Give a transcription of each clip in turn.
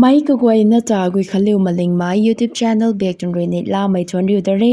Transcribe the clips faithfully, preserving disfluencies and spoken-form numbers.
Ai kaguayna ta Guikhanliu Malingmei YouTube channel bak tun rui neihlamei thuanc riu da re.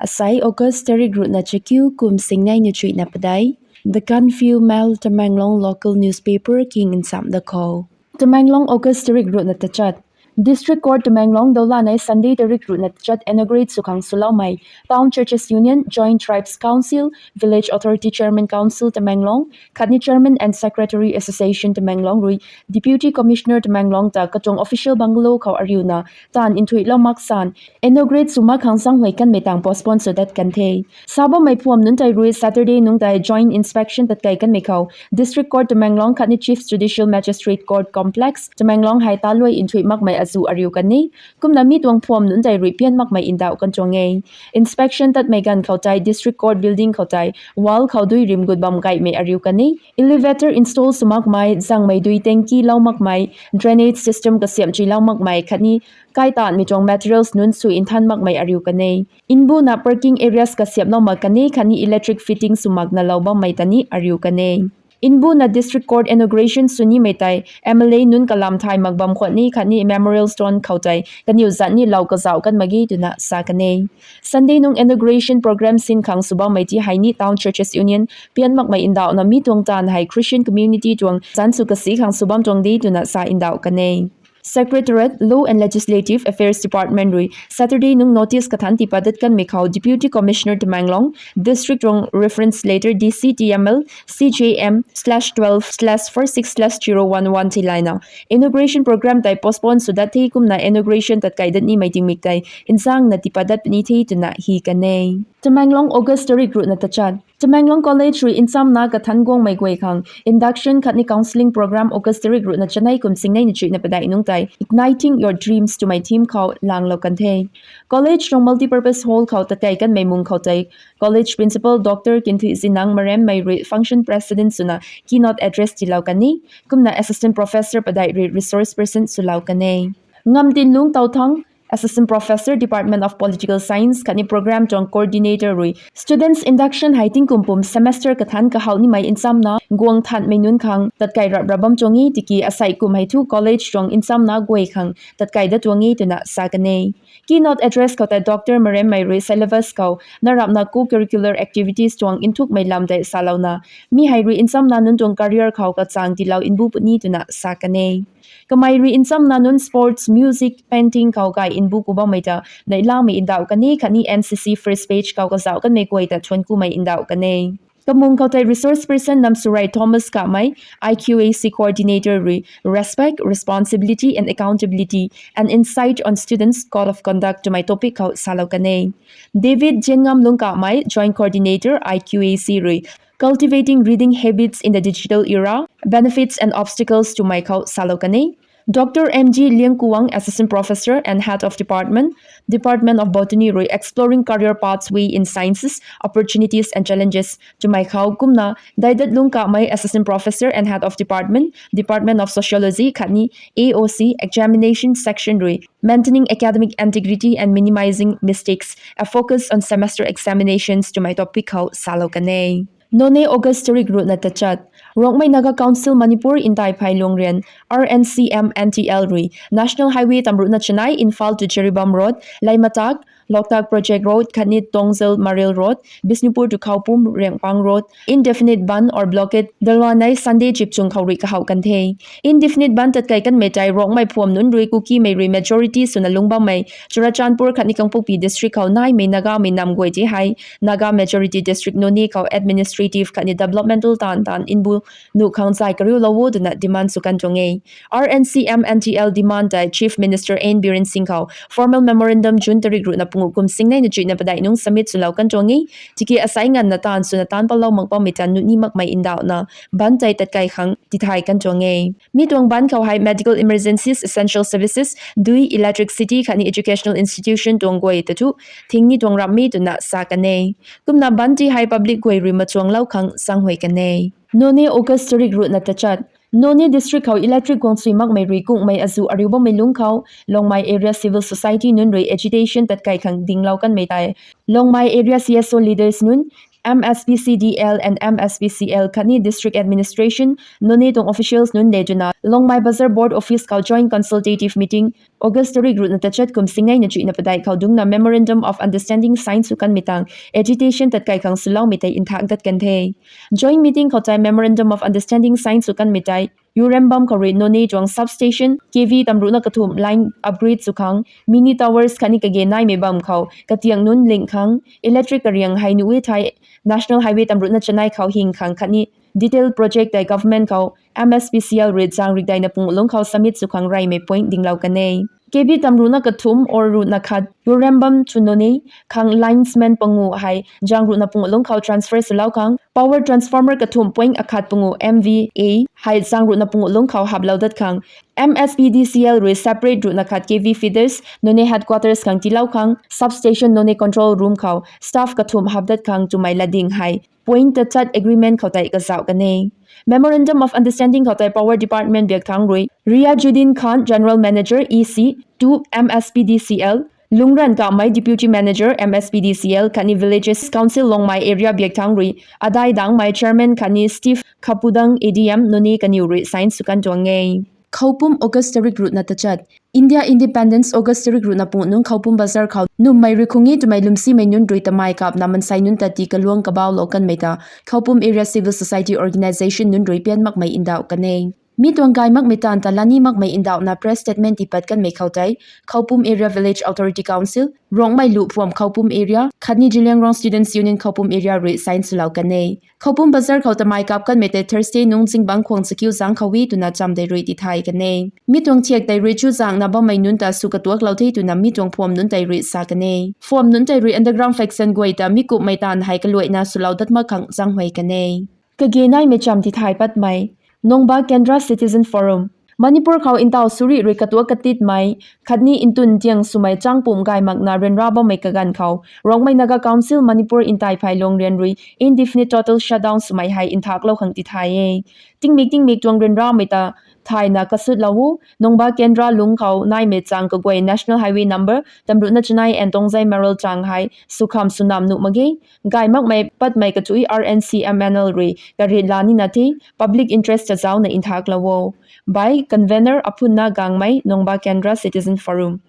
Asai August tarik ruhna chakiu kum singnei na chuihna padeih. The Gaanphiu Mail, Tamenglong local newspaper king nsam da khou. Tamenglong, August tarik ruhna tachat. District Court Tamenglong doulanei Sunday tarik ruhna tachat inaugurate sw khang swloumei Town Churches Union, Joint Tribes Council, Village Authority Chairman Council Tamenglong khatni Chairman and Secretary Association Tamenglong rui Deputy Commissioner Tamenglong ta katuang official bungalow khou ariuna taanv nthuilou mak san inaugurate sw mak khang zaenghuay kanmei tang postpone sw dat kan the. Sa bammei phuam nunc tei rui Saturday nungc tei joint inspection tatkei kanmei khou District Court Tamenglong khatni Chief Judicial Magistrate Court Complex Tamenglong hei taluai nthui makmei azuh ariu kan e. Kumna mi tuang phuam nunc tei rui pian makmei ndauh kan tuang e. Inspection tatmei ganv khou tei District Court building khou tei wall khou dui rim gut bam kaimei ariu kan e. Elevator install sw makmei, zangmei dui tanky lou makmei, drainage system kasiamh chuilou makmei khatni kai taanmei tuang materials nunc sw nthan makmei ariu kan e. Mbuna parking areas kasiamhlou mak kan e khatni electric fitting sw makna lou bammei ta ni ariu kan e. Mbuna District Court inauguration sw nimei tei M L A nunc kalam thay mak bam khwan ni khatni memorial stone khou tei kaniw zat ni lou kazauh kan mak ge twna sa kan e. Sunday nung inauguration program sin khang sw bammei ti hei ni Town Churches Union pian makmei ndauhna mi tuang taanv hei Christian community tuang zanc sw kasi khang sw bam tuang de twna sa ndauh kan e. Secretariat, Law and Legislative Affairs Department rui Saturday nung notice kathanc tiipat dat kanmei khou Deputy Commissioner Tamenglong, District tuang reference letter D C T M L C J M slash twelve slash four six slash zero one one tiilayna inauguration program tei postpone sw dat the kumna inauguration tatkai dat nimei tingmik tei nzangna tiipat dat puni the twna hi kan e. Tamenglong, August tarik ruhna tachat. Tamenglong College rui nchamna kathanc guangmei guay khang induction khatni counselling program August tarik ruhna chanei kum singnei na chuihna padeih nungc tei Igniting Your Dreams twmei theme khou langlou kan the. College tuang multipurpose hall khou tatkai kanmei mung khou tei College Principal Doctor Kinthuizinang Maremmei rui function president swna keynote address tiilou kan e. Kumna Assistant Professor padeih rui resource person swlou kan e. Ngamtinlung Tauthang, Assistant Professor, Department of Political Science khatni program tuang coordinator rui students induction hei tingkum pum semester kathanc kahaw nimei nchamna guang thanmei nunc khang tatkai rap rap bam tuang e tiki asei kum hei thu college tuang nchamna guay khang tatkai dat tuang e twna sa kan e. Keynote address khou tei Doctor Maremmei rui syllabus khou na rapna co-curricular activities tuang nthukmei lam tei salouna mi hei rui nchamna nunc tuang career khou kachang tiilou mbu puni twna sa kan e. Kamei rui nchamna nunc sports, music, painting khou kai mbu ku bammei ta neihlamei ndauh kan e khatni N C C first batch khou kazauh kanmei guay ta thuanc kumei ndauh kan e. Kamung khou tei resource person Namsurai Thomas Kamei, I Q A C coordinator rui respect, responsibility and accountability, an insight on students' code of conduct twmei topic khou salou kan e. David Jianngam Lungkamei, joint coordinator I Q A C rui cultivating reading habits in the digital era, benefits and obstacles twmei khou salou kan e. Doctor M G Liangkuwang, Assistant Professor and Head of Department, Department of Botany rui exploring career pathway in sciences, opportunities and challenges twmei khou kumna Daidat Lungkamei, Assistant Professor and Head of Department, Department of Sociology khatni A O C, examination section rui maintaining academic integrity and minimizing mistakes, a focus on semester examinations twmei topic khou salou kan e. Noney, August tarik ruhna tachat. Rongmei Naga Council Manipur Ntai Phai Lungrian, R N C M N T L rui National Highway tamruhna chanei Imphal to Jiribam Road, Leimatak, Loktak Project Road khatni Tongzal Maril Road, Bishnupur to Khaopum Riangpang Road, indefinite bandh or blockade daluanei Sunday chipchung khou rui kahaw kan the. Indefinite bandh tatkai kanmei tei Rongmei phuam nunc rui Kukimei rui majority swna lungc bammei Churachandpur khatni Kangpokpi district khou naimei Nagamei nam guay ti hei Naga majority district Noney khou administrative khatni developmental taanv taanv mbu nuh khang zay kariulou o twna demand sw kan tuang e. R N C M N T L demand tei Chief Minister N Biren Singh khou formal memorandum June tarik ruhna pungu kum singnei na chuihna padeih nungc submit swlou kan tuang e. Tiki asei nganvna taanv swna taanc palou mak bammei ta nuh ni makmei ndauhna bandh tei tatkai khang tithay kan tuang e. Mi tuang bandh khou hei medical emergencies, essential services, dui, electricity khatni educational institution tuang guay ta thu thing ni tuang ramh e twna sa kan e. Kumna bandh ti hei public guay rui machuanglou khang zaenghuay kan e. Noney, August tarik ruhna tachat. Noney district khou electric guang sui makmei rui kungmei azuh ariu bammei lungc khou Longmai Area Civil Society nunc rui agitation tatkai khang dinglou kanmei tei Longmai Area C S O leaders nunc M S P C D L and M S P C L khatni District Administration, Noney tuang officials nunc le twna Longmai Bazar Board Office khou joint consultative meeting August tarik ruhna tachat kum singneina chuihna padeih khou dungcna Memorandum of Understanding sign sw kanmei tang agitation tatkai khang swloumei tei nthak dat kan the. Joint meeting khou tei Memorandum of Understanding sign sw kanmei tei Urembam khou rui Noney tuang substation K V tamruhna kathumh line upgrade sw khang, mini towers khatni kage naimei bam khou katiang nunc ling khang, electric kariang hei nuh e thei National Highway tamruhna chanei khou hing khang khatni detail project tei government khou M S P C L rui zang rikdeina pung lungc khou submit sw khang reymei point dinglou kan e. K V tamruhna kathumh or ruhna khat Urembam to Noney khang linesman pangu hei zang ruhna pung lungc khou transfer swlou khang, power transformer kathumh point akhat pangu M V A hei zang ruhna pung lungc khou haplou dat khang, M S P D C L rui separate ruhna khat K V feeders Noney headquarters khang tiilou khang, substation Noney control room khou staff kathumh hap dat khang twmei latding hei point tachat agreement khou tei kazauh kan e. Memorandum of Understanding khou tei Power Department biak thangc rui Riajuddin Khan, General Manager E C to M S P D C L, Lungran Kamei, Deputy Manager M S P D C L khatni Villages Council Longmai area biak thangc rui Adai Dangmei, Chairman khatni Steve Khapudang, A D M Noney kaniw rui sign sw kan tuang e. Khoupum August tarik ruhna tachat. India Independence August tarik ruhna pung nungc Khoupum Bazar khou nummei rui khung e twmei lwmsimei nunc rui tamei kapna mansei nunc ta tii kaluang kabauclou kanmei ta Khoupum Area Civil Society Organisation nunc rui pian makmei ndauh kan e. Mi tuang gay makmei taanv ta lani makmei ndauhna press statement tii pat kanmei khou tei Khoupum Area Village Authority Council, Rongmei Luh Phuam Khoupum Area khatni Zeliangrong Students Union Khoupum Area rui sign swlou kan e. Khoupum Bazar khou tamei kap kanmei tei Thursday nungc zingbangc khwang chakiu zangc khou e twna cham tei rui tithay kan e. Mi tuang thiak tei rui chuzaenghna bammei nunc ta sw katuaklou the twna mi tuang phuam nunc tei rui sa kan e. Phuam nunc tei rui underground faction guay ta mi kumhmei taanv hei kaluaina swlou dat mak khang zaenghuay kan e. Kage naimei cham tithay patmei. Nongba Kendra Citizen Forum. Manipur khou ntaw suri rui katuak katitmei khatni ntun tiang swmei changpumc gay makna ryanra bammei kaganv khou Rongmei Naga Council Manipur ntai phey lung rian rui indefinite total shutdown swmei hei nthaklou khang tithay e. Tingmik tingmik tuang ryanramei ta thayna kasutlou o. Nongba Kendra lungc khou naimei chang kaguay National Highway number tamruhna chanei and Tongzai Maral chang hei sukham sunam nuh mak ge. Gay makmei patmei kathuic R N C M N L rui karit la nina the, public interest ta zaucna nthaklou o. By Convener Aphunna Gangmei, Nongba Kendra Citizen Forum.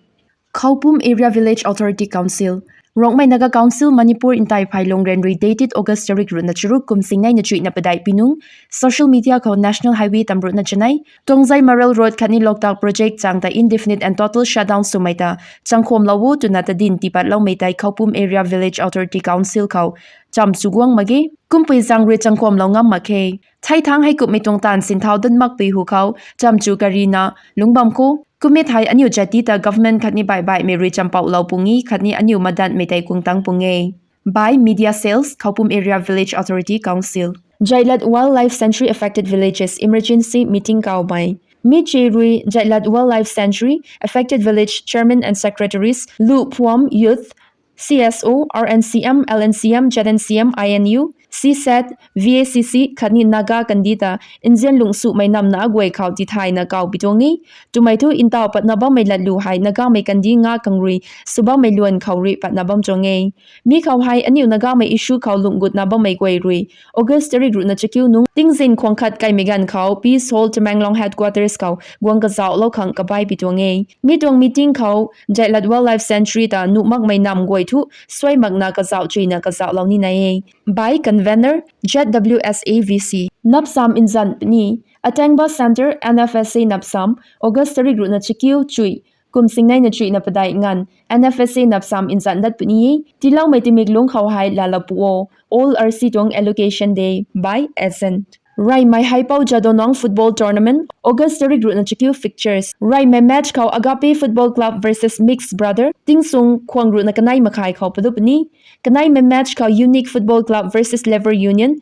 Khoupum Area Village Authority Council. Rongmei Naga Council Manipur ntai phey lung rian rui dated August tarik ruhna charuk kum singneina chuihna padeih pi nungc social media khou National Highway tamruhna chanei, Tongzai Maral Road khatni Loktak Project chang ta indefinite and total shutdown swmei ta changkhwamlou o twna tadin tiipatloumei tei Khoupum Area Village Authority Council khou cham sw guang mak ge. Kumpui zaeng rui changkhwamlou ngam mak khe. Thei thangc hei kumhmei tuang taanv sinthau dat makpui hu khou cham chu karina lungc bam kho. Kummei thei aniu jati ta government khatni baihbaihmei rui champouhlou pung e khatni aniu madanmei tei kuang tang pung e. By Media Cells, Khoupum Area Village Authority Council. Jaitlat Wildlife Sanctuary affected villages emergency meeting kaumei. Mi che rui Jaitlat Wildlife Sanctuary affected village chairman and secretaries, Luh Phuam Youth, C S O, R N C M, L N C M, Z N C M, I N U, C SAT, V A C C khatni Naga kandih ta nzian lungh sumei namna aguay khou tithayna kau pi tuang e. Twmei thu ntaw patna bammei latlu hei Nagamei kandih nga kang rui sw bammei luan khou rui patna bam tuang e. Mi khou hei aniu Nagamei issue khou lungh gutna bammei guay rui August tarik ruhna chakiu nungc tingzin khwang khat kaimei ganv khou Peace Hall Tamenglong Headquarters khou guang kazauhlou khang kabai pi tuang e. Mi tuang meeting khou Jaitlat Wildlife Sanctuary ta nuh makmei nam guay thu suai makna kazauh chuina kazauhlou nina e. By Convener, Z W S A V C. Napsam nzan puni. Atangba Centre, N F S A Napsam, August tarik ruhna chakiu chuih kum singneina chuihna padeih nganv N F S A Napsam nzan dat puni e. Tiiloumei tingmik lungc khou hei laalou pu o. All R C tuang allocation de. By Agent. Reymei Heipou Jadonang Football Tournament, August tarik ruhna chakiu fixtures. Reymei match khou Agape Football Club versus Mixed Brother, tingsung khwang ruhna kanei makhai khou palup puni. Kaneimei match khou Unique Football Club versus Labour Union,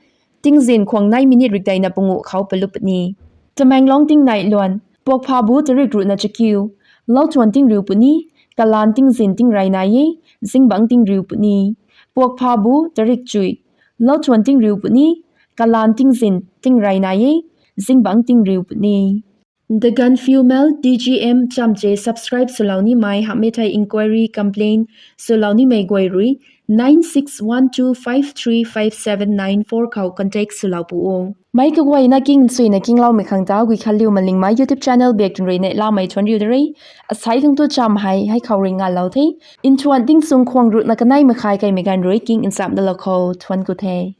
tingzin khwang nei minute rikdeina panguh khou palup puni. Tamenglong tingnei luan, Puakphabu tarik ruhna chakiu, Lauthuan tingriu puni, kalan tingzin tingrey nai e, zingbangc tingriu puni. Puakphabu tarik chuih, Lauthuan tingriu puni, kalan tingzin tingrey nai e, zingbangc tingriu puni. The Gaanphiu Mail, T G M, chamche subscribe swlou nimei hamhmei thei inquiry, complaint swlou nimei guay rui nine six one two five three five seven nine four khou contact swlou pu o. Meic kaguayna king nchuina kingloumei khang ta Guikhanliu Malingmei YouTube channel biak tun rui neihlamei thuan riu de re. Asai khang tu cham hei hei khou rui ngalou the. Nthuan tingchung khwang ruhna kanei makhai kaimei ganv rui king nchamh dalou khou thuan ku the.